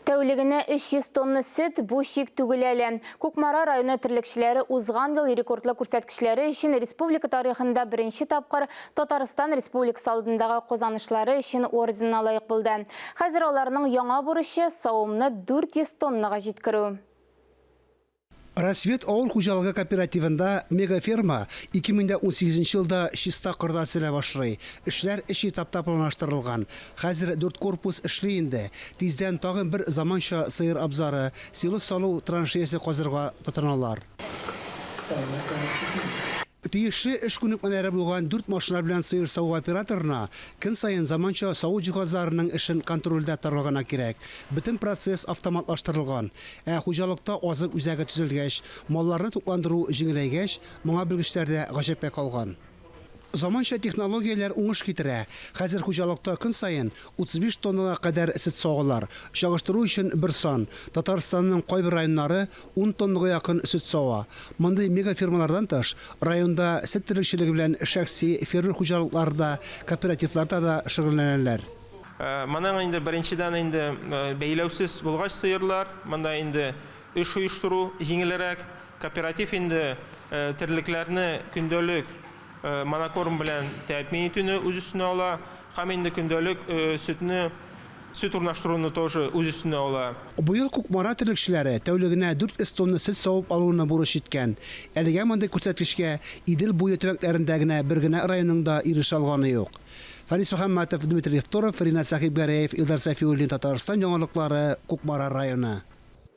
Тәүлегенә 300 тонна сөт, бу чик түгел әле. Кукмара районы терлекчеләре узган ел рекордлы күрсәткечләре өчен республика тарихында беренче тапкыр Татарстан Республикасы алдындагы казанышлары өчен орденына лаек булды. Хәзер аларның яңа бурычы, савымны 400 тоннага җиткерү. Рассвет авыл хуҗалыгы кооперативында мегаферма 2018 елда чиста кырда төзелә башлый. Эшләр өч этапта планлаштырылган. Хәзер дүрт корпус эшли инде. Тиздән тагын бер заманча сыер абзары, силос салу траншеясе казырга тотыналар. Тиешле эш күнекмәләре булган дүрт машина белән сыер саву операторына көн саен заманча саву җиһазларының эшен контрольдә тотарга гына кирәк. Бөтен процесс автоматлаштырылган. Ә хуҗалыкта азык үзәге төзелгәч, малларны тукландыру җиңеләйгәч, моңа белгечләр дә гаҗәпкә калган. Заманча технологияләр уңыш китерә. Хәзер хуҗалыкта көн саен 35 тоннага кадәр сөт савалар. Чагыштыру өчен бер сан, Татарстанның кайбер районнары ун тоннага якын сөт сава. Мондый мегафермалардан тыш, районда сөт терлекчелеге белән шәхси фермер хуҗалыклары да, кооперативларда да шөгыльләнәләр. Моның инде беренчедән инде бәйләүсез булгач сыерлар, монда инде эш оештыру җиңелрәк. Кооператив инде терлекләрне көндәлек монокорм белән тәэмин итүне үз өстенә ала һәм инде көндәлек сөтне, сөт урнаштыруны тоже үз өстенә ала. Быел Кукмара терлекчеләре тәүлегенә 400 тонна сөт савып алуны бурыч иткән. Әлегә мондый күрсәткечкә Идел буе төбәкләрендә генә бер генә районның да ирешә алганы юк. Фәнис Мөхәммәтов, Дмитрий Евторов, Ринат Сәхибгәрәев, Илдар Сәфиуллин, Татарстан яңалыклары, Кукмара районы.